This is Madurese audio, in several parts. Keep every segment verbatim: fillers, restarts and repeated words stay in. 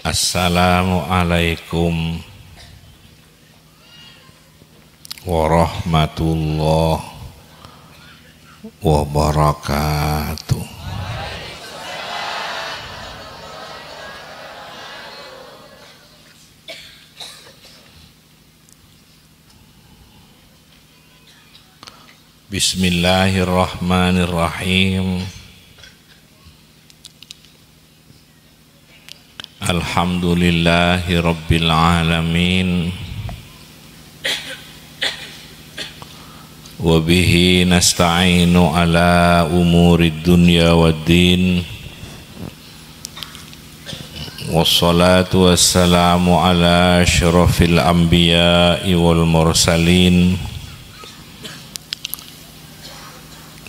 Assalamualaikum warahmatullahi wabarakatuh. Bismillahirrahmanirrahim. Alhamdulillahi rabbil alamin. Wa bihi nasta'inu ala umurid dunya wad din. Wassalatu wassalamu ala asyrafil anbiya'i wal mursalin,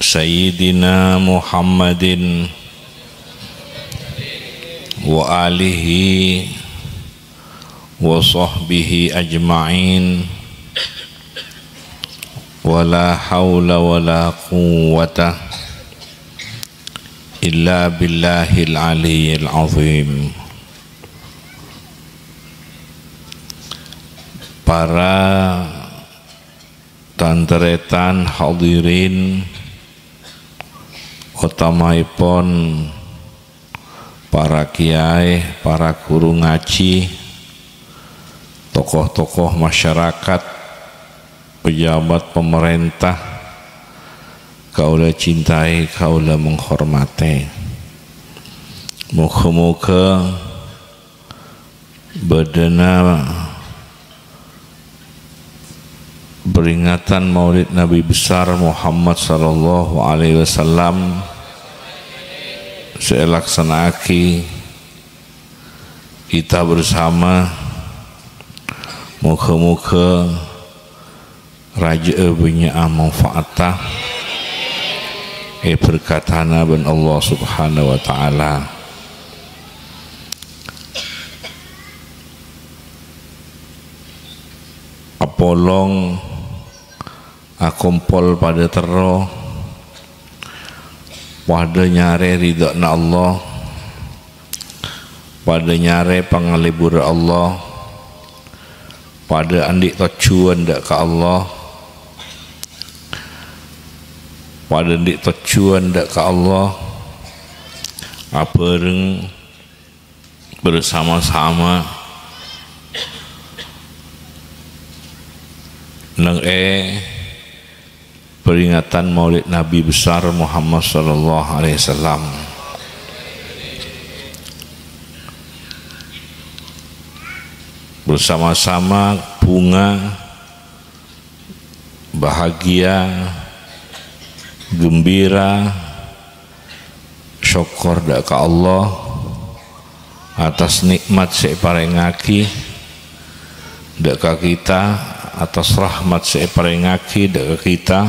Sayyidina Muhammadin wa alihi wa sahbihi ajma'in. Wa la haula wa la quwwata illa billahil aliyyil azim. Para tan-tarètan hadirin, otamaèpon para kiyaè, para ghuru ngajhi, tokoh-tokoh masyarakat, pejabat pemerintah, kaulâ cintai, kaulâ menghormati. Moghâ-moghâ bâdâna peringatan Maulid Nabi Besar Muhammad sallallahu alaihi wasallam sè èlaksana'aghi kita bersama. Moghâ-moghâ rajâ'â bânnya'na manfaatta, èberkatana bân Allah Subhanahu wa Ta'ala. Apolong akompol padâ terro, padâ nyarè ridhâna Allah, padâ nyarè pangalebbhurrâ Allah, padâ andi' tojjhuwân dâ' ka Allah, padâ andi' tojjhuwân dâ' ka Allah, abhâreng bersama-sama neng è peringatan Maulid Nabi Besar Muhammad sallallahu alaihi wasallam. Bersama-sama bhunga, bahagia, gembira, sokkor dâ' ka Allah atas nikmat sè èparèngaghi dâ' ka kita, atas rahmat sè èparèngaghi dâ' ka kita,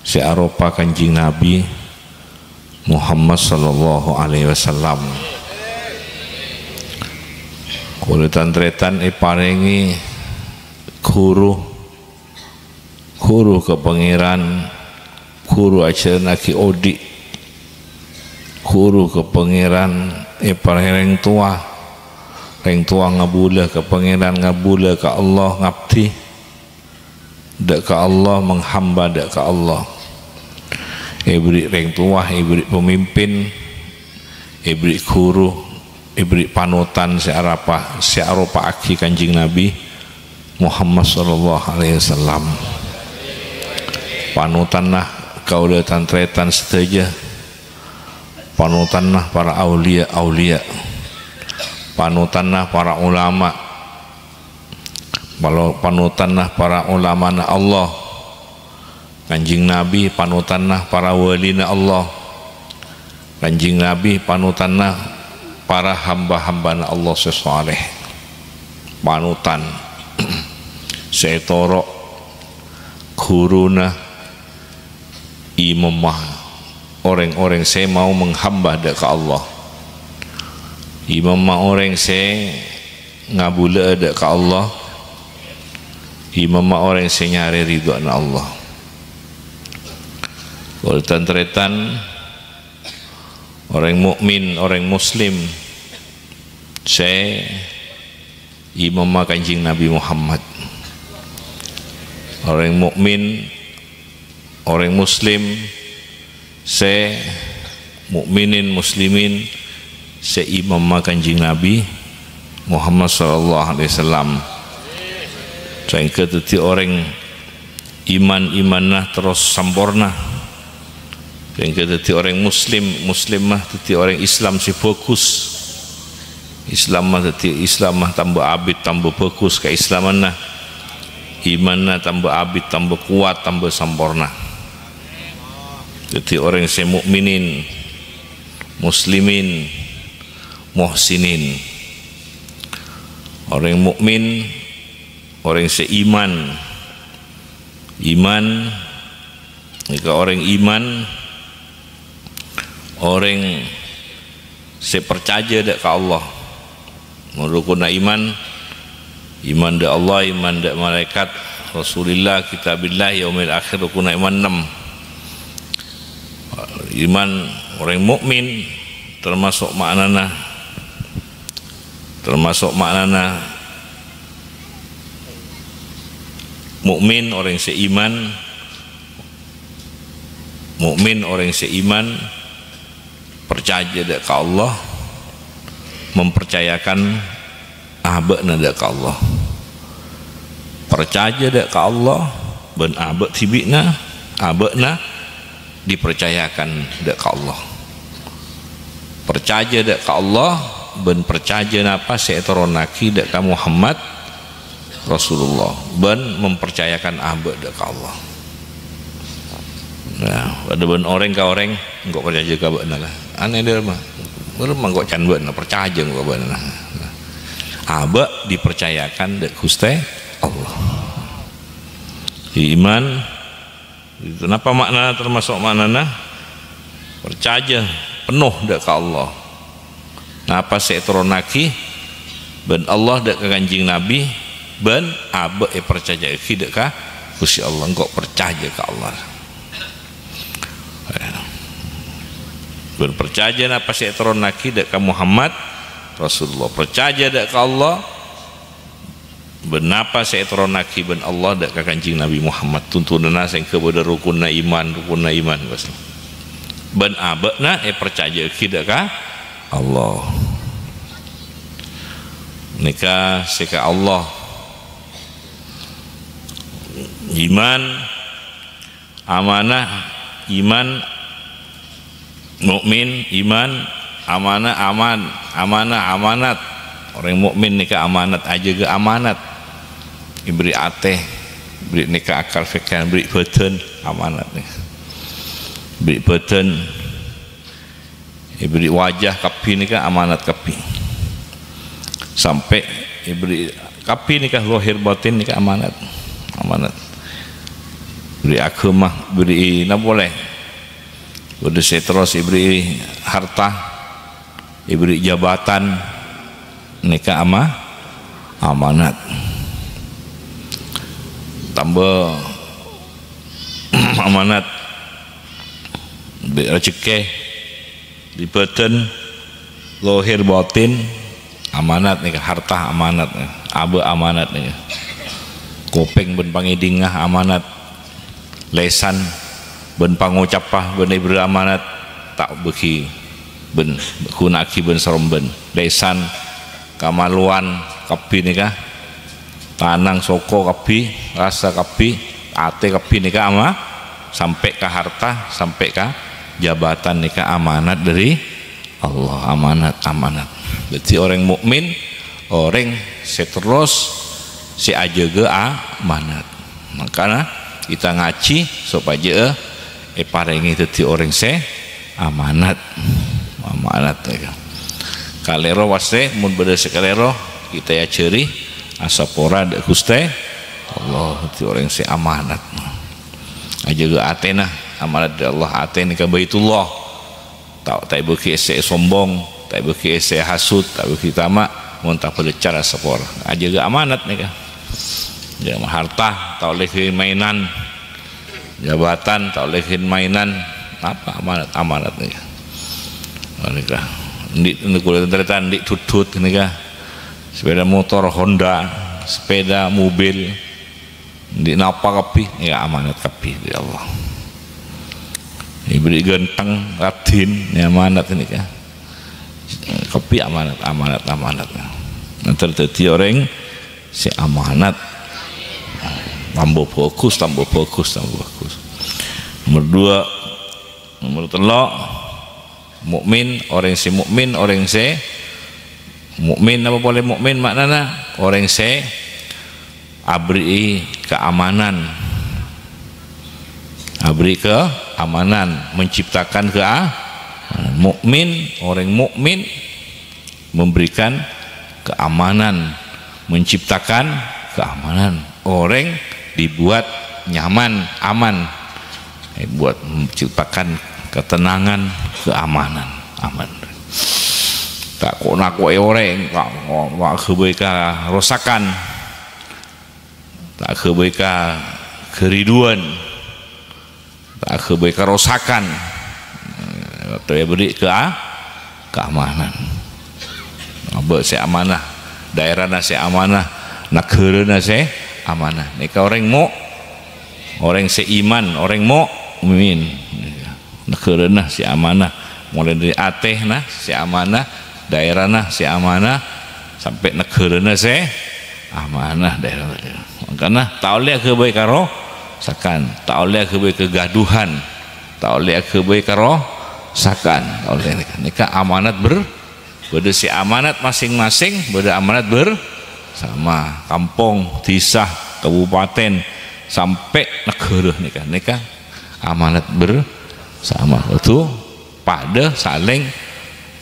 sè aropa Kanjeng Nabi Muhammad sallallahu alaihi wasallam. Kaulâ tan-tarètan èparèngè ghuru, ghuru ka Pangèran, ghuru ajhârânnaghi odi', ghuru ka Pangèran èparèngè rèng towa, rèng towa ngabulâ ka Pangèran, ngabulâ ka Allah, ngabdi dâ' ka Allah, menghamba dâ' ka Allah. Èbherri' rèng towa, èbherri' pamimpin, èbherri' ghuru, èbherri' panotan sè arapa-, sè aropa'aghi Kanjeng Nabi Muhammad sallallahu alaihi wasallam. Panotanna kaulâ tan-tarètan sadhâjâ, panotanna para auliya-auliya, panotanna para ulama, Palo-, panotanna para olamana Allah. Kanjeng Nabi panotanna para walina Allah. Kanjeng Nabi panotanna para hamba-hambana Allah sè saleh. Panotan sè ètoro' ghuruna, imamma orèng-orèng sè mau menghamba dâ' ka Allah. Imamma orèng sè ngabulâ'â dâ' ka Allah. Imamma orèng sè nyarè ridhâna Allah. Wal tan-tarètan, Orèng mukmin, orèng muslim sè imamma Kanjeng Nabi Muhammad. Orèng mukmin, orèng muslim sè mukminin, muslimin sè imamma Kanjeng Nabi Muhammad sallallahu alaihi wasallam. Saèngghâ dhâddhi orèng iman, imanna terros samporna. Saèngghâ dhâddhi orèng muslim, muslimma dhâddhi orèng Islam sè bhâghus. Islamma dhâddhi, Islamma tamba abit, tamba bhâghus kaislamanna. Imanna tamba abit, tamba kowat, tamba samporna. Dhâddhi orèng sè mukminin, muslimin, muhsinin. Orèng mukmin, orèng sè iman. Iman, nèka orèng iman, orèng sè parcajâ dâ' ka Allah. Mon rukunna iman, iman dâ' Allah, iman dâ' malaèkat, Rasulillah, kitabillah, yaumil akhir, rukunna iman ennem. Iman orèng mukmin, tamaso' ma'nana, tamaso' ma'nana mukmin, orèng sè iman, mukmin, orèng sè iman, parcajâ dâ' ka Allah, mempercayakan abâ'na dâ' ka Allah. Parcajâ dâ' ka Allah bân abâ' dhibi'na, abâ'na dipercayakan dâ' ka Allah. Parcajâ dâ' ka Allah bân parcajâ napa sè ètoronnaghi dâ' ka Muhammad Rasulullah, bân mempercayakan abâ' dâ' ka Allah. Nah, padâ bân orèng ka orèng, "Engko' parcajâ ka bâ'na la." Anèh dâ' remma. Bârâmma engko' can bâ'na, parcajâ engko' ka bâ'na. Abâ' dipercayakan dâ' Ghustè Allah. Iman, napa ma'nana, tamaso' ma'nana? Parcajâ penno dâ' ka Allah. Napa sè ètoronnaghi bân Allah dâ' ka Kanjeng Nabi, bân abâ' èparcajâ'aghi dâ' ka Ghustè Allah, engko' parcajâ ka Allah. Bân parcajâ napa sè ètoronnaghi dâ' ka Muhammad Rasulullah. Parcajâ dâ' ka Allah, bân napa sè ètoronnaghi bân Allah dâ' ka Kanjeng Nabi Muhammad, tuntunanna sèngghâ bâdâ rukunna iman, rukunna iman, bos. Bân abâ'na èparcajâ'aghi dâ' ka Allah. Nèka sè ka Allah. Iman, amanah, iman, mukmin, iman, amanah, aman-, amanah, amanat. Orèng mukmin nèka amanat, ajâgâ amanat. Èbherri' atè, èbherri' nèka akal pikiran, èbherri' bhâdhân, amanat nèka. Èbherri' bhâdhân, èbherri' wajah kabbhi nèka amanat kabbhi. Sampè' èbherri' kabbhi nèka, lahèr batin nèka amanat. Amanat. Èbherri' aghâma, èbherri' napa polè? Bâdâ sè terros èbherri' harta, èbherri' jabatan, nèka ama-, amanat. Tamba amanat, bi' rajhekkè, bi' bhâdhân, lahèr batin, amanat nèka, harta amanat, abâ' amanat nèka. Kopèng bân pangèdingnga amanat, lèsan bân pangocabbhâ bân èbherri' amanat, ta' bâghi bân ghuna'aghi bân sarombân. Lèsan, kamalowan, kabbhi nèka, tanang, soko kabbhi, rassa kabbhi, atè kabbhi nèka ama-, sampè' ka harta, sampè' ka jabatan nèka amanat dâri Allah, amanat, amanat. Dhâddhi orèng mukmin, orèng sè terros sè ajâgâ amanat. Mangkana kita ngajhi sopajâ èparèngè dhâddhi orèng sè amanat. Amanat, ya. Kalèro pastè, mon bâdâ sè kalèro, kita èajhâri asapora dâ' Ghustè Allah, dhâddhi orèng sè amanat. Ajâgâ atèna, amanat dâri Allah, atè nèka Baitullah. Ta', ta' èbâghi èssè sombong, ta' èbâghi èssè hasut, ta' èbâghi tama', mon ta' bâlâccar asapora. Ajâgâ amanat nèka. Ya, harta ta' ollè ghi' mainan. Jabatan ta' ollè ghi' mainan. Apa amanat? Amanat nèka. Nèka, andi', andi' kulâ tarètan, andi' dhudhud nèka. Sepeda motor Honda, sepeda mobil, andi' napa kabbhi, nèka amanat kabbhi dâri Allah. Èberri' ghântheng, raddhin, nèka amanat nèka. Kabbhi amanat, amanat, amanat. Nèka dhâddhi orèng sè amanat. Tambah bagus, tambah bagus, tambah bagus. Nomor dua, nomor tello', mukmin, orèng sè mukmin, orèng sè mukmin, apa polè mukmin maknana? Orèng sè aberri'i keamanan. Aberri' keamanan, menciptakan kea-, mukmin, orèng mukmin memberikan keamanan, menciptakan keamanan. Orèng dibuat nyaman, aman. Eh, buat menciptakan ketenangan, keamanan, aman. Ta' ko'-nako'è orèng, ta', ta' aghâbây karosakan, ta' aghâbây kaghâridhuwân, ta' aghâbây karosakan. Tape èberri' kea-, keamanan. Abâ' sè amanah, daerana sè amanah, naghârâna sè amanah. Nèka orèng mu-, orèng sè iman, orèng mukmin. Naghârâna sè amanah, molaè dâri atèna sè amanah, daerana sè amanah, sampè' naghârâna sè amanah daerana. Mangkana ta' ollè aghâbây karosakan, ta' ollè aghâbây kegaduhan, ta' ollè aghâbây karosakan, ta' ollè nèka. Nèka amanat ber-, bâdâ sè amanat masing-masing, bâdâ amanat bersama. Kampong, dhisa, kabupaten, sampè' naghârâ nèka. Nèka amanat bersama. Kodhu padâ saling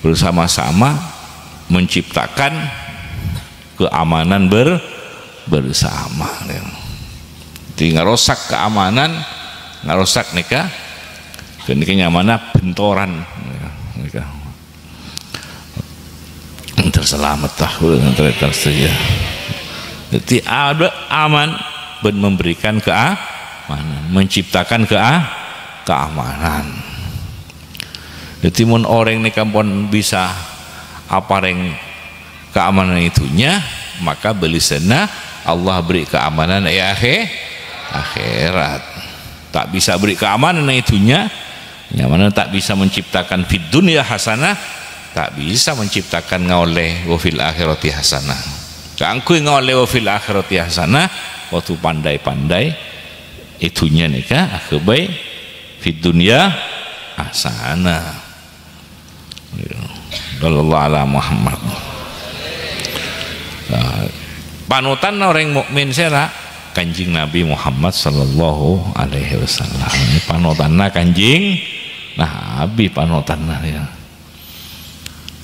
bersama-sama menciptakan keamanan ber-, bersama. Jadi ngarosak keamanan, ngarosak nèka, nèka nyamana bentoran. Nèka. Terselamèt tah, terus, terus, ya. Jadi, ada aman bân memberikan keamanan, menciptakan kea-, keamanan. Jadi, mon orèng nèka pon bisa aparèng keamanan è dhunnya, maka bâlessânna Allah beri keamanan è akhè-, akhèrat. Ta' bisa beri keamanan è dhunnya, nyamana ta' bisa menciptakan fid dunya hasanah, ta' bisa menciptakan ngaollè wa fil akhirati hasanah. Kaangghuy ngaollè wa fil akhirati hasanah, kodhu pandai-pandai è dhunnya nèka aghâbây fid dunya hasanah. Sallallahu ala Muhammad. Nah, panotanna orèng mukmin sèra Kanjeng Nabi Muhammad sallallahu alaihi wasallam. Panotanna Kanjeng Nabi, panotanna, ya.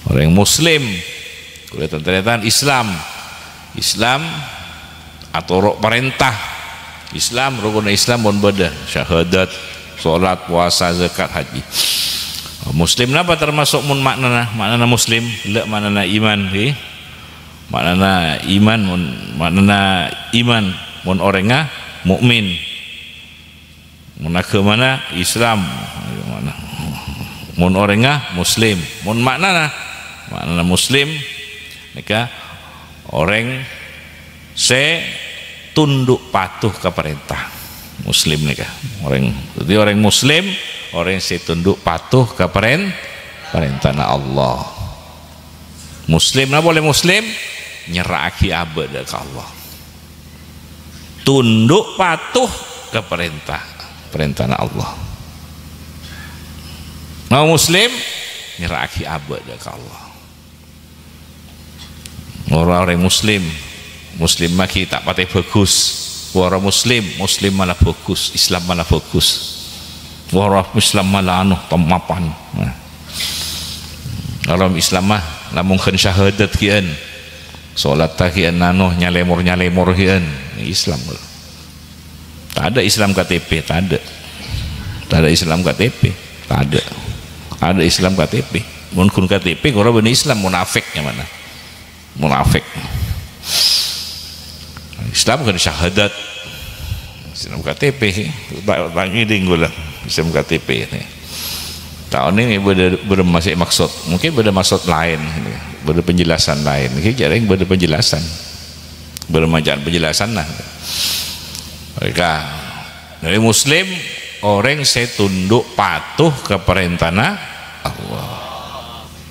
Orèng muslim, kulâ tan-tarètan, Islam. Islam atoro' parènta. Islam, rukun Islam pon bâdâ, syahadat, salat, puasa, zakat, haji. Muslim napa termasuk mon maknana? Maknana muslim, ghellâ' maknana iman, ghi. Maknana iman, mon, maknana iman, mon orèngnga mukmin. Mon aghâmana Islam, mon orèngnga Muslim, mon maknana, maknana Muslim nèka orèng sè tunduk patuh ka parènta. Muslim nèka orèng, dhâddhi orèng Muslim, orèng sè tunduk patuh ka parèn-, parèntana Allah. Muslim, napa polè Muslim? Nyerra'aghi abâ' dâ' ka Allah. Tunduk patuh ka parènta, parèntana Allah. Mau Muslim, nyerra'aghi abâ' dâ' ka Allah. Ora orèng Muslim, Muslim maghi ta' patè bhâghus. Ora Muslim, Muslim mala bhâghus, Islam mala bhâghus. Ora Islam mala anu, tamapan. Nah. Kalau Islam mah, lamong ghân syahadat ghi'ân. Salat ta' ghi'ân anu, nyalèmor-nyalèmor ghi'ân. Islam. Tadâ' Islam K T P, tadâ'. Tadâ' Islam K T P, tadâ'. Adâ' Islam K T P. Mon ghun K T P, kora bânnè Islam, munafik nyamana. Munafik. Islam kan syahadat. Islam K T P sih. Tak, tak ngiding gula. Islam K T P ini. Taon ini bâdâ, bârâmma sè maksud? Mungkin bâdâ maksud laèn, bâdâ penjelasan laèn. Ini jârèng bâdâ penjelasan. Bârâmma ca'na penjelasanna. Mereka, jadi Muslim, orèng sè tunduk patuh ka parèntana Allah.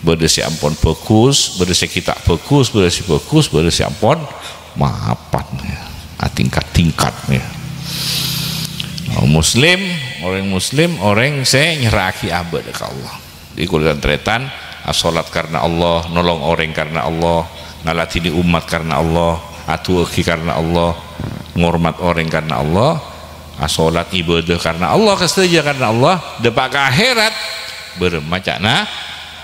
Bâdâ sè ampon bhâghus, bâdâ sè ghi' ta' bhâghus, bâdâ sè bhâghus, bâdâ sè ampon mapan, ya. Atingkat-tingkat, ya. Muslim, orèng Muslim, orèng sè nyerra'aghi abâ' ka Allah. Jadi, kaulâ tan-tarètan, asolat karna Allah, nolong orèng karna Allah, ngaladhini ommat karna Allah, adu'aaghi karna Allah, ngormat orèng karna Allah, asolat ibadah karna Allah, ka sadhâjâ karna Allah, dâpa' ka akhèrat, bârâmma ca'na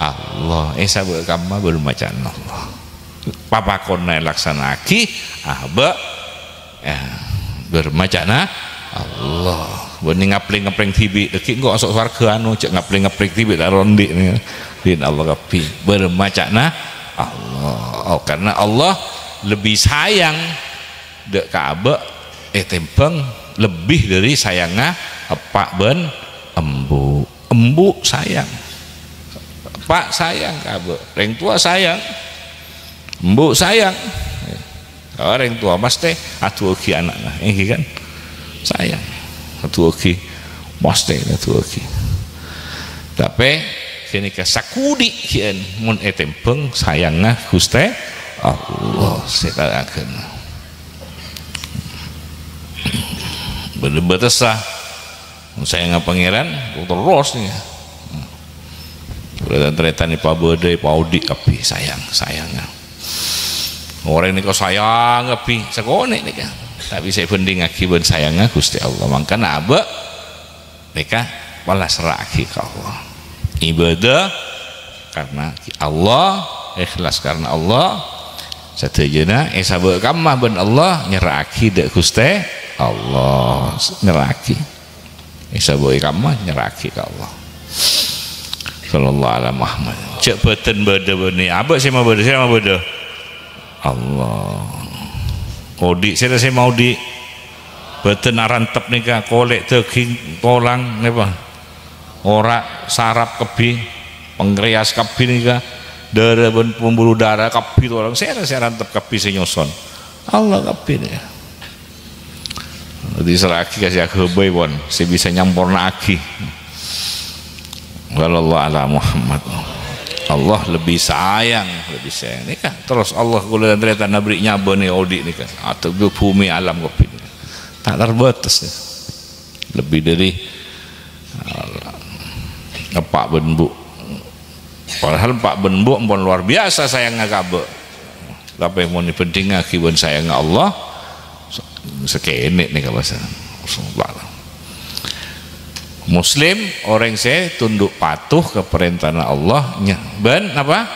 Allah. Èsabâ' kamma bârâmma ca'na Allah. Papakonna èlaksana'aghi, abâ', eh, bârâmma ca'na Allah. Bânnè ngaplèng-ngaplèng dhibi', dhâggi' engko' maso' sowarghâ, anu, jhâ' ngaplèng-ngaplèng dhibi', ta' rondi, nih. Din Allah kabbhi. Bârâmma ca'na Allah. Oh, karna Allah lebbi sayang dâ' ka abâ' ètèmbhâng lebbi dâri sayangnga eppa' bân embu'. Embu' sayang. Eppa' sayang ka abâ'. Rèng towa sayang. Embu' sayang. Orèng towa mastè adu'aaghi ana'na, èngghi kan? Sayang. Adu'aaghi, mastè adu'aaghi. Tapè ghânèka sakudhi' ghi'en mon ètèmbhâng sayangnga Ghustè Allah sè ta' aghâna. Bâdâ bâtessa. Sayangnga Pangèran, terros, ya. Kaulâ tan-tarètan èpabâdâ, èpaodi' kabbhi, sayang, sayangnga. Orèng nèka sayang kabbhi, sakonè' nèka. Tapè sè èbhândhingngaghi bân sayangnga Ghustè Allah. Mangkana abâ' nèka pola serra'aghi ka Allah. Ibadah karna Allah, ikhlas karna Allah. Sadhâjâna èsabâ' kamma bân Allah, nyerra'aghi dâ' Ghustè Allah. Nyerra'aghi. Èsabâ' kamma nyerra'aghi ka Allah. Sallallahu ala Muhammad. Jhâ' bhâdhân bâdâ bânnè. Abâ' sè mabâdâ, sè mabâdâ? Allah. Odi', sèra sè maodi'? Bhâdhân arantep nèka, kolè', dâging, tolang, napa? Ora', saraf kabbhi, pankreas kabbhi nèka, dârâ bân pembuluh darah kabbhi tolang. Sèra sè arantep kabbhi sè nyoson? Allah kabbhi nèka. Diserra'aghi ka sè aghâbây pon, sè bisa nyamporna'aghi. Sallallahu ala Muhammad. Allah lebbi sayang, lebbi sayang. Nèka, terros Allah kaulâ tan-tarètan aberri' nyabâ nè odi' nèka. Atau bhumè alam kabbhi nèka. Ta' terbâtes, ya. Lebbi dâri, eh, eppa' bân embu'. Padahal eppa' bân embu' ampon luar biasa sayangnga ka abâ'. Tapè mon èbhândhingngaghi bân sayangnga Allah, sakènè' nèka bhâsana. Muslim, orèng sè tunduk patuh ka parèntana Allah, nya-, bân napa?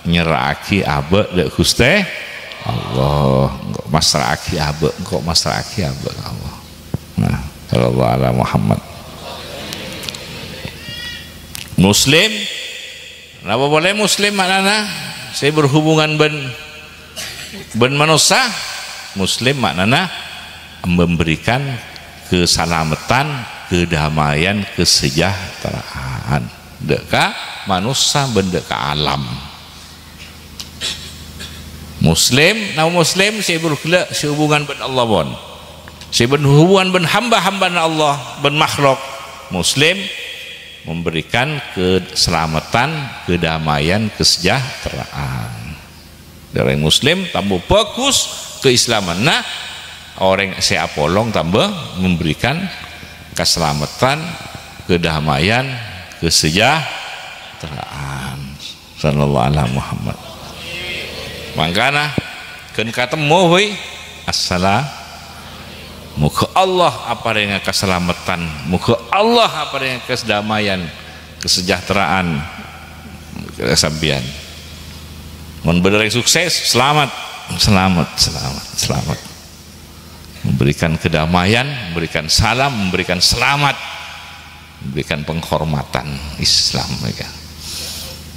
Nyerra'aghi abâ' dâ' Ghustè Allah. Engko' massra'aghi abâ', engko' massra'aghi abâ' ka Allah. Nah, sallallahu ala Muhammad. Muslim, napa polè Muslim ma'nana? Sè berhubungan bân, bân manossa. Muslim ma'nana memberikan keselamatan, kedamaian, kesejahteraan dâ' ka manossa bân dâ' ka alam. Muslim, napa Muslim sè bergela-, sè hubungan bân Allah pon. Sè bân hubungan bân hamba-hambana Allah, bân makhluk. Muslim memberikan keselamatan, kedamaian, kesejahteraan. Orèng Muslim tambâ bhâghus keislamanna, orèng sè apolong tambâ memberikan keselamatan, kedamaian, kesejahteraan. Sallallahu ala Muhammad. Mangkana, ghân katemmo, wèy. Assalam. Moghâ Allah aparènga kasalameddhân. Moghâ Allah aparènga kadamaian, kasejahteraan ka sampèyan. Mon bâdâ orèng sukses, selamat. Selamat, selamat, selamat. Memberikan kedamaian, memberikan salam, memberikan selamat, memberikan penghormatan Islam, ya.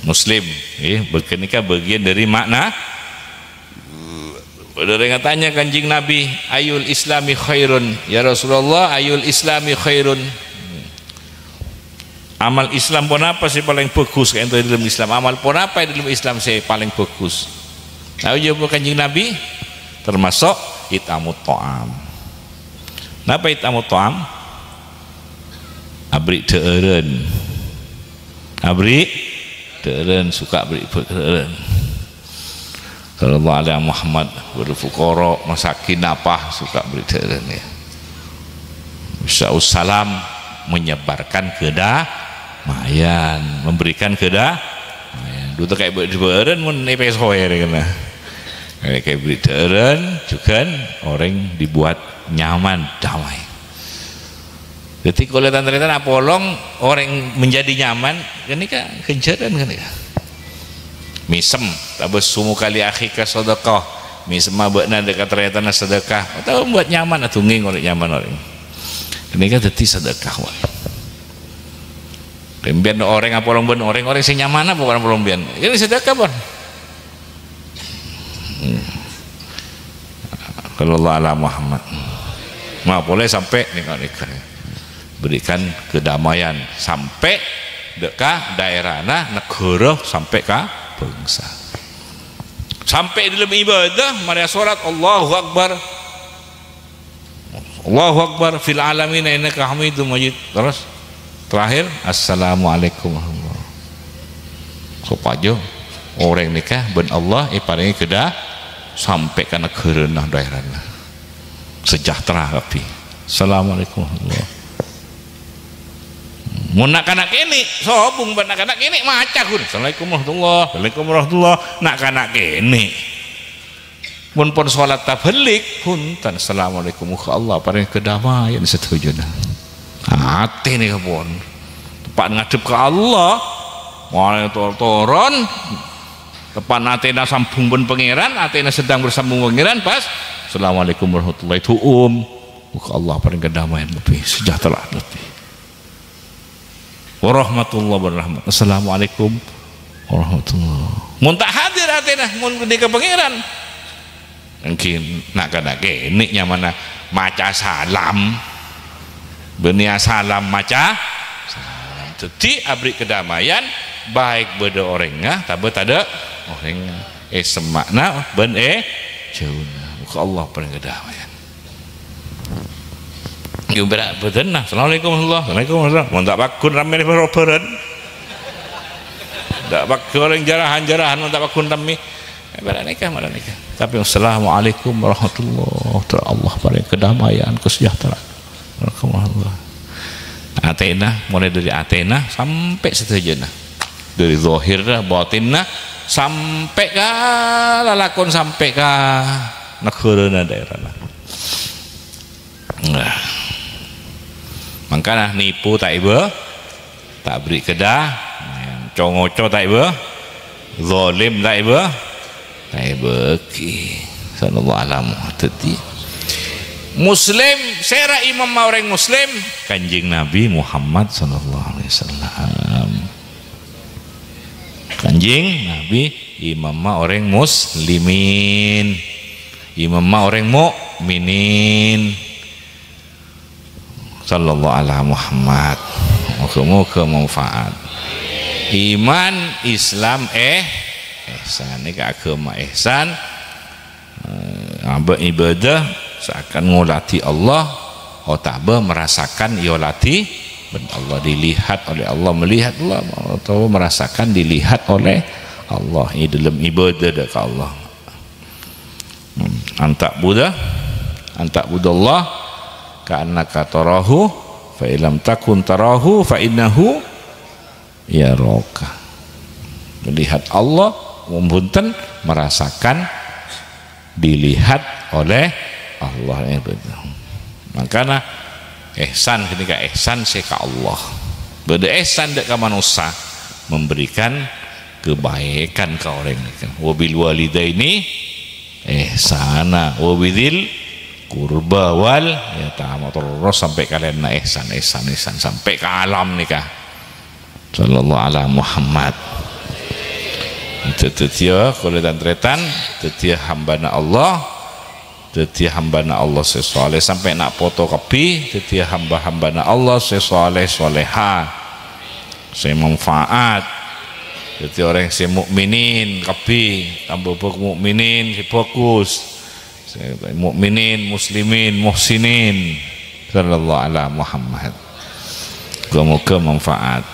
Muslim, ya, bagi-, nèka bagian dari makna. Bâdâ orèng atanya Kanjeng Nabi, "Ayul Islami khairun?" "Ya Rasulullah, ayul Islami khairun?" Amal Islam ponapa sè palèng bhâghus ka'dinto è dhâlem Islam? Amal ponapa è dhâlem Islam sè palèng bhâghus? Nah, jâwâb Kanjeng Nabi, termasuk it'amut ta'am. Napa it'amut ta'am? Aberri' dhâ'ârân. Aberri' dhâ'ârân, suka aberri' dhâ'ârân. Sallallahu alaihi Muhammad, bil fuqara, masakin, apa, suka aberri' dhâ'ârân, ya. Ifsya'us salam, menyebarkan kedamaian, memberikan kedamaian. Dhu ta' kè aberri' dhâ'ârân mon èpèsoè rèya kana. Kè aberri' dhâ'ârân, jhughân orèng dibuat nyaman, damai. Dhâddhi, kaulâ tan-tarètan apolong orèng menjadi nyaman, ghânèka ghânjhârân ghânèka. Mèsem, tabassumuka li akhika sadaqah. Mèsemma bâ'na dâ' ka tarètanna sadâkah. Otabâ buat nyaman, adhungngèng orèng nyaman orèng. Ghânèka dhâddhi sadâkah, wah. Rèmbiyân orèng apolong bân orèng, orèng sè nyaman apa apolong bân? Ghânèka sadâkah, pon. Hmm. Sallallahu ala Muhammad. Nah, polè sampè' nèka-nèka. Berikan kedamaian sampè' dâ' ka daerana, negara, sampè' ka bangsa. Sampè' dhâlem ibadah, marè salat, Allahu Akbar. Allahu Akbar fil alamin innaka Hamidum Majid. Terus terakhir, "Assalamualaikum warahmatullahi." Sopajâ orèng nèka bân Allah èparèngè kedâ sampè' ka negghârâna, daerana. Sejahtera kabbhi. "Assalamualaikum warahmatullahi." Mon na'-kana' kènè', sobung bân na'-kana' kènè' maca ghun. "Assalamualaikum warahmatullahi, waalaikum warahmatullahi." Na'-kana' kènè'. Mon pon salat tabalik, bhunten, "Assalamualaikum, moghâ Allah parèng kadamaian sadhâjâna." Atè nèka pon. Teppa'na ngadhep ka Allah. Mulai tor-, toron. Teppa'na atèna sambung bân Pangèran, atèna sedang bersambung Pangèran, pas, "Assalamualaikum warahmatullahi," du'um. Moghâ Allah parèng kadamaian lebbi, sejahtera lebbi. Warahmatullahi wabarakatuh. Assalamualaikum warahmatullahi. Mon ta' hadir atèna, mon ghâdhika Pangèran. Èngghi na'-kana' kènè' nyamana maca salam. Bânnè salam maca salam. Dhâddhi aberri' kadamaian, baik bâdâ orèngnga, tabâ tadâ' orèngnga. È semma'na bân è jhâuna. Moghâ Allah parèng kadamaian. Yâ, bârâ' bâdânna. "Assalamualaikum warahmatullahi wabarakatuh." Waalaikumsalam. Mon ta' pagghun rammèna bârâ'-bârâ'ân. Ta' pagghun orèng jârâhan-jârâhan, mon ta' pagghun rammè. Bârâ' nèka, bârâ' nèka. Tapè, "Assalamualaikum warahmatullahi wabarakatuh." Allah parèng kadamaian, kasejahteraan. Warahmatullah. Atèna, mulai dâri atèna sampè' sadhâjâna. Dâri zahirra, bâthinna, sampè' ka lalakon, sampè' ka negghârâna, daerana. Nah. Mangkana nèpo ta' èbâ, ta' aberri' kedâ, co-ngoco ta' èbâ, zalim ta' èbâ, ta' èbâghi. Sallallahu alaihi wasallam. Dhâddhi, Muslim, sèra imamma orèng Muslim? Kanjeng Nabi Muhammad sallallahu alaihi wasallam. Kanjeng Nabi imamma orèng muslimin, imamma orèng mukminin. Sallallahu ala Muhammad. Moghâ-moghâ manfaat. Iman, Islam, eh, ihsan. Nèka aghâma ihsan. Eh, abâ' ibadah saakan ngoladhi Allah, otabâ merasakan èoladhi bân Allah, dilihat oleh Allah, melihat Allah, otabâ merasakan dilihat oleh Allah è dâlem ibadah dâ' ka Allah. Hmm, an ta'buda, an ta'budallah ka'annaka tarahu, fa illam takun tarahu, fa innahu yaraka. Melihat Allah, mungkin merasakan dilihat oleh Allah. Mangkana ihsan ghânèka ihsan sè ka Allah. Bâdâ ihsan dâ' ka manossa, memberikan kebaikan ka orèng. Wa bil walidaini ihsana, wa bidzil qurba wal yatama, terros sampè' kalèna ihsan, ihsan, ihsan, sampè' ka alam nèka. Sallallahu ala Muhammad. Dhâddhiyâ, kaulâ tan-tarètan, dhâddhiyâ hambana Allah, dhâddhiyâ hambana Allah sè saleh, sampè' na' poto kabbhi, dhâddhiyâ hamba-hambana Allah sè saleh-salehah. sè manfaat. Dhâddhi orèng sè mukminin kabbhi, tamba bhâk-, mukminin sè bhâghus. Sè mukminin, muslimin, muhsinin. Sallallahu ala Muhammad. Moga-moga manfaat.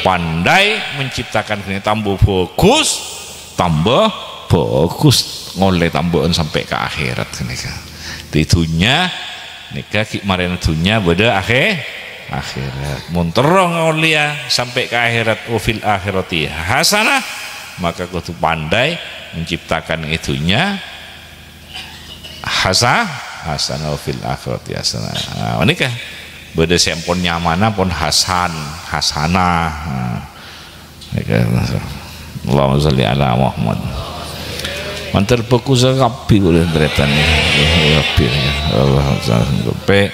Pandai menciptakan ghânèka tamba bhâghus, tamba bhâghus. Ngolè tambâ'ân sampè' ka akhèrat ghânèka. Di dhunnya Nèka ghi' marèna dhunnya bâdâ akhè-, akhèrat. Mon terro ngolèya sampè' ka akhèrat, "Wa fil akhirati hasanah," maka kodhu pandai menciptakan è dhunnya hasa-, hasanah, "Wa fil akhirati hasanah." Nah, nèka bâdâ sè ampon nyamana pon Hasan, Hasanah. Nah, Allahumma sholli ala Muhammad. Mantèr bhâghus kabbhi kaulâ tan-tarètan, ya. Kabbhi, ya. Allah, sampai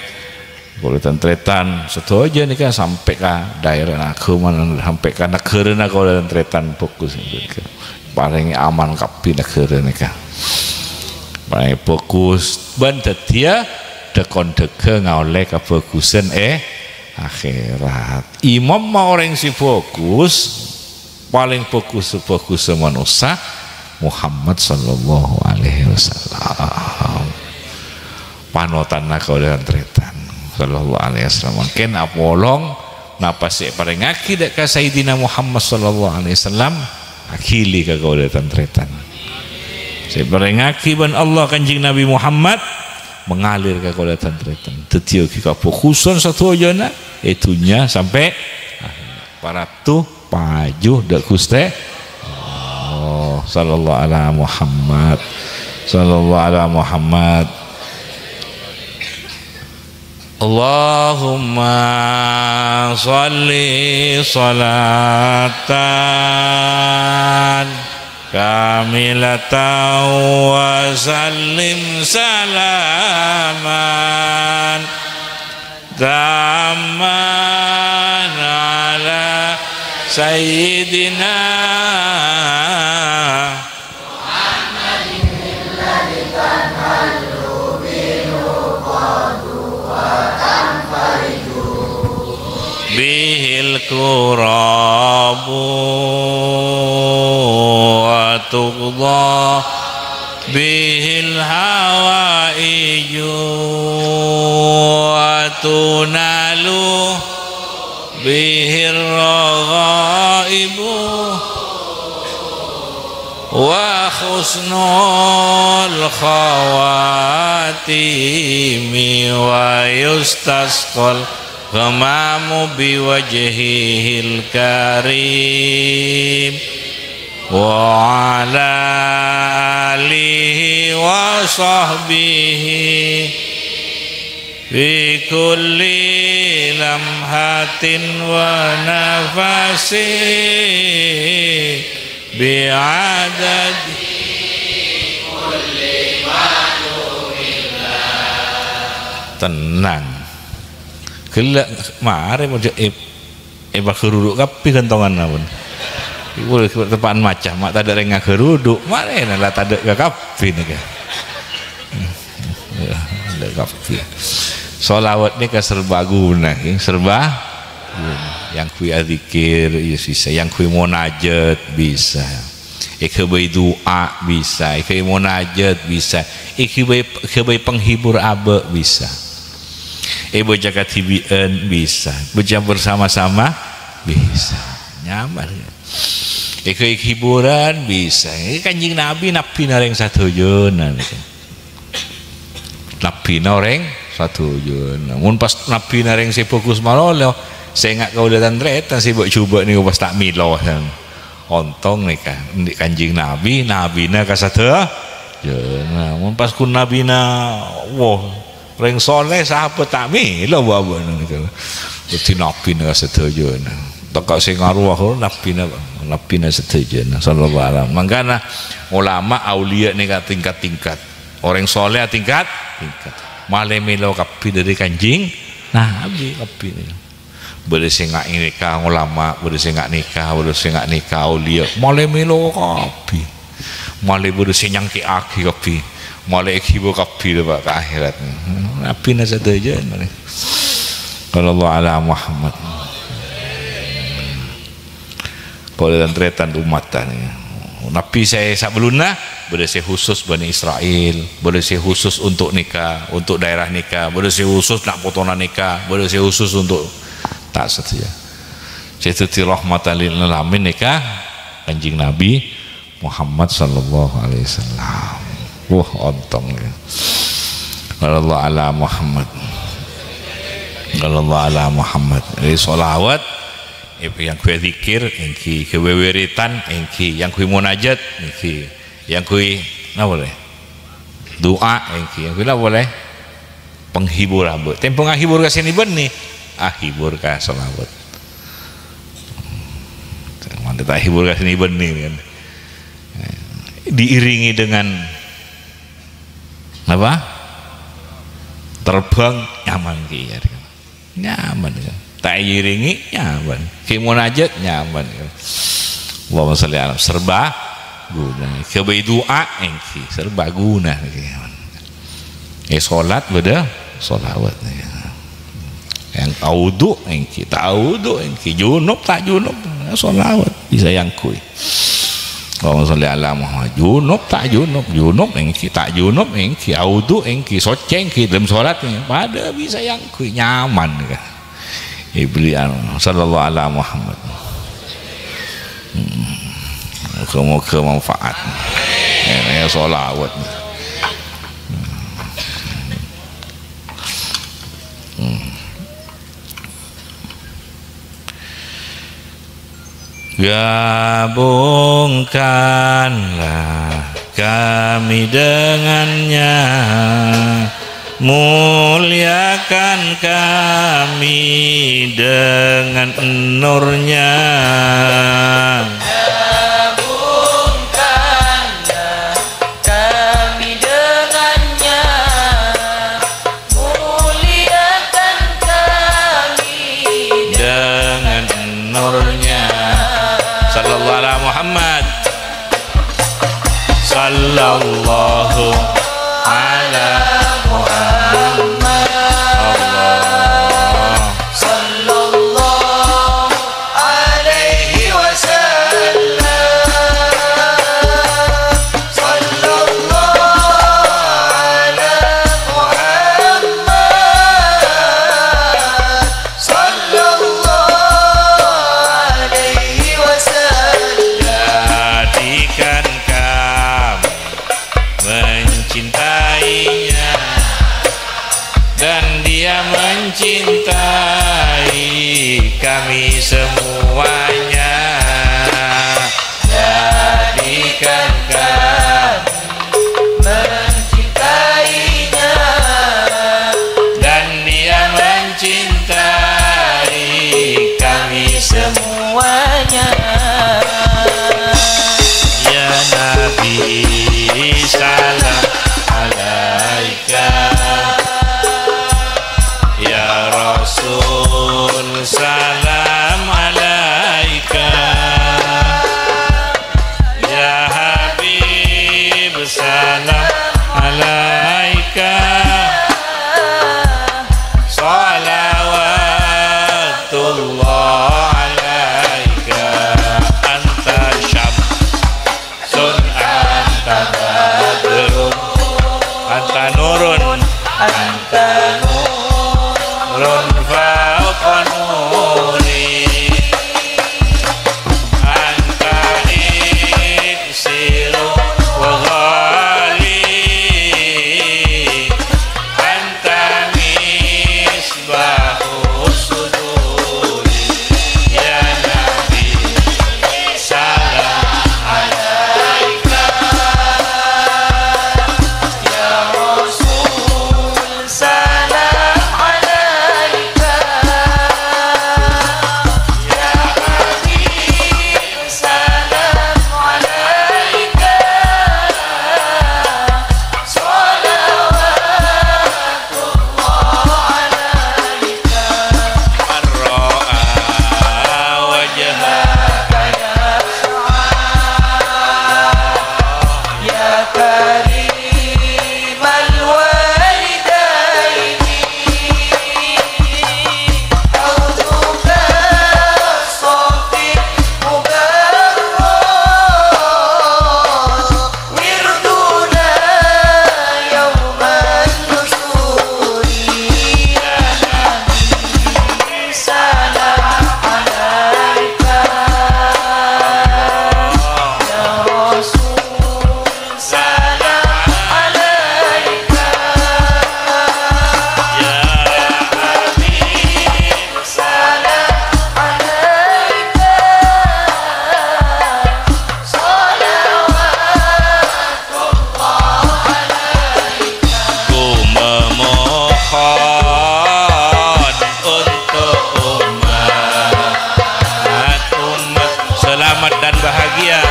kaulâ tan-tarètan sadhâjâ nèka sampè' ka dhaèra agama, sampè' ka naghârâna kaulâ tan-tarètan bhâghus. Parèngè aman kabbhi naghârâ nèka. Parèngè bhâghus, bân dhâddhiyâ dhâ-, kon dhâghâ ngaollè kabhâghusân è akhèrat. Imamma orèng sè bhâghus, palèng bhâghus-bhâghussa manossa, Muhammad sallallahu alaihi wasallam. Panotanna kaulâ tan-tarètan, sallallahu alaihi wasallam. Mangkèn apolong napa sè èparèngaghi dâ' ka Sayyidina Muhammad sallallahu alaihi wasallam, aghili ka kaulâ tan-tarètan. Sè èparèngaghi bân Allah Kanjeng Nabi Muhammad, mangalir ka kaulâ tan-tarètan. Dhâddhiyâghi kabhâghusân sadhâjâna è dhunnya sampè' akhèrat. Paratu paju dâ' Ghustè Allah. Sallallahu ala Muhammad. Sallallahu ala Muhammad. Allahumma shalli shalatan kamilatan wa sallim salaman tamman ala sayyidina Muhammadin alladzi tanhallu minhu uqadu wa tanfariju bihil kurabu wa tuqda bihil hawaiju wa tunalu bihir raghaibu wa husnul khawatimi wa yustasqal ghamamu biwajhihil karim. Wa ala alihi wa sahbihi fi kulli lamhatin wa nafasi bi'adadi kulli ma'lumin. Tenang. Ghellâ' marè moja' ep- Èpaghârudhu' kabbhi ghântonganna pon. Iku teppa'an maca, ma' tadâ' rèng ngaghârudhu', marèna la tadâ' ka kabbhi nèka. Tadâ' kabbhi. Sholawat nèka serba guna, ngghi, serba guna. Èyangghuy adzikir, ya bisa. Èyangghuy monajat, bisa. Èghâbây du'a, bisa. Èghâbây monajat, bisa. Èghâbây, èghâbây penghibur abâ', bisa. Èbâca kadhibi'ân bisa, baca bersama-sama bisa. Nyaman. Èghâbây hiburan bisa. Èghâbây Kanjeng Nabi, nabbhina orèng sadhâjâna. Nabbhina orèng sadhâjâna. Mon pas nabbhina orèng sè bhâghus malolo, sènga' kaulâ tan-tarètan sè bâ'-jhubâ' nèko pas ta' mèlo, san. Ontong nèka, andi' Kanjeng Nabi, nabbhina ka sadhâjâna. Mon pas ghun nabbhina, woh, Rèng soleh sahabat ta' mèlo bâbâna nèka. Dhâddhi nabbhina sadhâjâna. Teka sè ngarowa nabbhina, nabbhina sadhâjâna, sallallahu alaihi wasallam. Mangkana ulama auliya nèka tingkat-tingkat. Orèng soleh tingkat-tingkat. Malè mèlo kabbhi dhâri Kanjeng Nabi kabbhi nèka. Bâdâ sè nga' nèka ulama, bâdâ sè nga' nèka, bâdâ sè nga' nèka auliya. Malè mèlo kabbhi. Malè bâdâ sè nyangkè'aghi kabbhi. Malè èghibâ kabbhi, Pak, ka akhèrat. Nabbhina sadhâjâ, malè. Sallallahu ala Muhammad. Polè tan-tarètan ommatta nèka. Nabbhi sè sabellunna, bâdâ sè khusus Bani Israel, bâdâ sè khusus untuk nèka, untuk daerah nèka, bâdâ sè khusus na' potona nèka, bâdâ sè khusus untuk ta' sadhâjâ. Sè dhâddhi rahmatan lil alamin nèka Kanjeng Nabi Muhammad sallallahu alaihi wasallam. Wah, ontong ya. Sallallahu ala Muhammad. Sallallahu ala Muhammad. Jadi sholawat, èngghi yang gue zikir, èngghi gue wiritan, èngghi yang gue munajat, èngghi yang gue, napa polè? Du'a, èngghi yang gue, napa polè? Penghibur abâ'. Tèmbhâng ahibur ka sè nè-bânnè, ahibur ka sholawat. Mantep ta' ahibur ka sè nè-bânnè, kan. Diiringi dengan apa? Terbang nyaman ki, ya. Nyaman, ya. Ta' èiringi nyaman. Ki munajat nyaman, ya. Allahumma sholli ala serba guna. Kèbâ du'a èngghi serba guna. È sholat bâdâ sholawat. Yang audu èngghi, ta' audu èngghi, junub ta' junub, sholawat bisa èyangghuy. Allahumma sholli ala Muhammad. Junub ta' junub, junub èngghi, ta' junub èngghi, audu èngghi, soccè èngghi, dâlem sholat èngghi, padâ bisa èyangghuy, nyaman, kan. Iblis, anu, sallallahu ala Muhammad. Hmm. Moga-moga manfaat. Ya, ya, sholawat. Hmm. Gabungkanlah kami dengannya, muliakan kami dengan nurnya. Gabungkanlah kami dengannya, muliakan kami dengan nurnya. Sallallahu ala Muhammad. Sallallahu ala Muhammad. Allah. Sallallahu alaihi wasallam. Sallallahu ala Muhammad. Sallallahu alaihi wasallam. Jadikan kami mencintainya. Iya.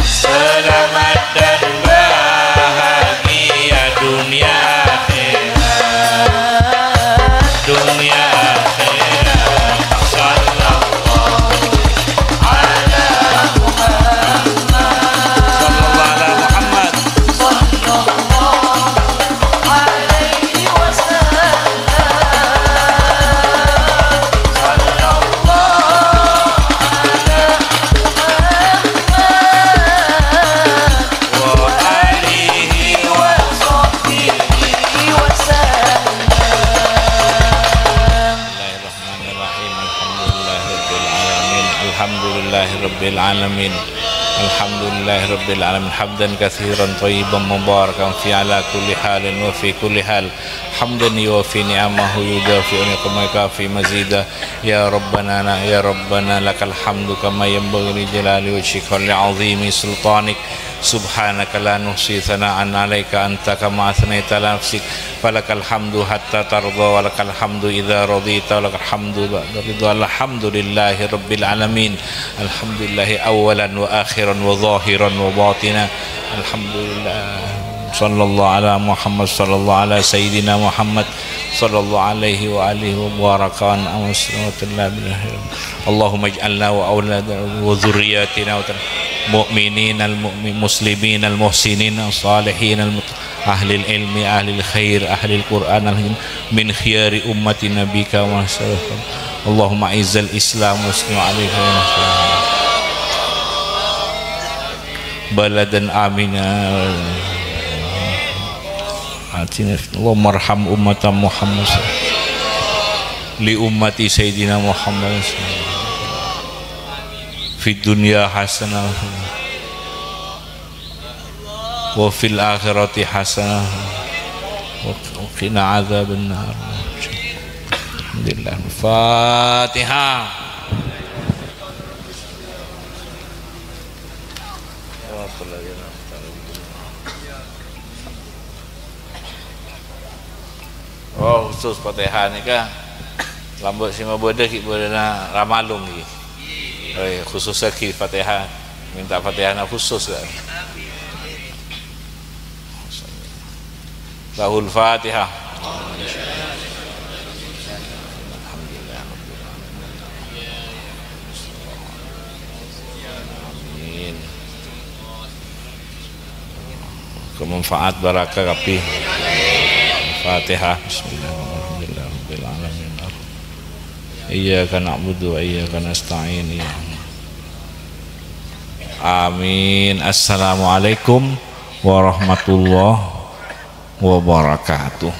Selamat dan bahagia dunia akhirat. Dunia akhirat. Sallallahu ala Muhammad. Sallallahu ala Muhammad. Sallallahu alaihi wasallam. Sallallahu ala Muhammad wa alihi wa sahbihi wa sallam. Bismillahirrahmanirrahim. Alhamdulillahirabbil alamin. Alhamdulillahirabbil alamin. Alhamdulillahirabbil alamin. Hamdan katsiran thayyiban mubarakan fi ala kulli halin wa fi kulli hal. Hamdan yuwafi ni'amahu yudafi'u ni'amahu kafi mazida. Ya Rabbana, ya Rabbana, lakal hamdu kama yanbaghi li jalali wajhika wa li azimi sultanik. Subhanaka la nuhsi tsana'an 'alaika anta kama atsnaita 'ala nafsik. Falakal hamdu hatta tardha, walakal hamdu idza radhita, walakal hamdu ba'da ridha. Alhamdulillahi rabbil alamin. Alhamdulillahi awwalan wa akhiran wa zahiran wa batina. Alhamdulillah. Sallallahu ala Muhammad, sallallahu ala sayyidina Muhammad, sallallahu alaihi wa alihi wa baraka an'ama salawatullah billahi. Allahumma ij'alna wa auladana wa dzurriyyatina wa mu'minin al-mu'min, muslimin al-muhsinin al-salihin al-mut-, ahlil ilmi, ahlil khair, ahlil Qur'an, ahlil min khiyari ummati nabika wa sallam. Allahumma izzal Islam wa sunna alaika baladan amina. Atina, Allahumma arham ummata Muhammad li ummati Sayyidina Muhammad fid dunya hasanah wa fil akhirati hasanah wa qina adzabannar. Alhamdulillah. Fatihah. Oh, khusus Fatihah nèka. Lambâ' sè mabâdâ ghi' bâdâna Ramalung ghi. Oh, iya, khusus lagi Fatihah. Minta Fatihahna khusus, kan? Lahul Fatihah. Amin. Kemanfaat barakah kabbhi. Fatihah. Bismillahirrahmanirrahim. Alhamdulillahirabbil alamin. Iyyaka na'budu wa iyyaka nasta'in. Iya. Amin. Assalamualaikum warahmatullahi wabarakatuh.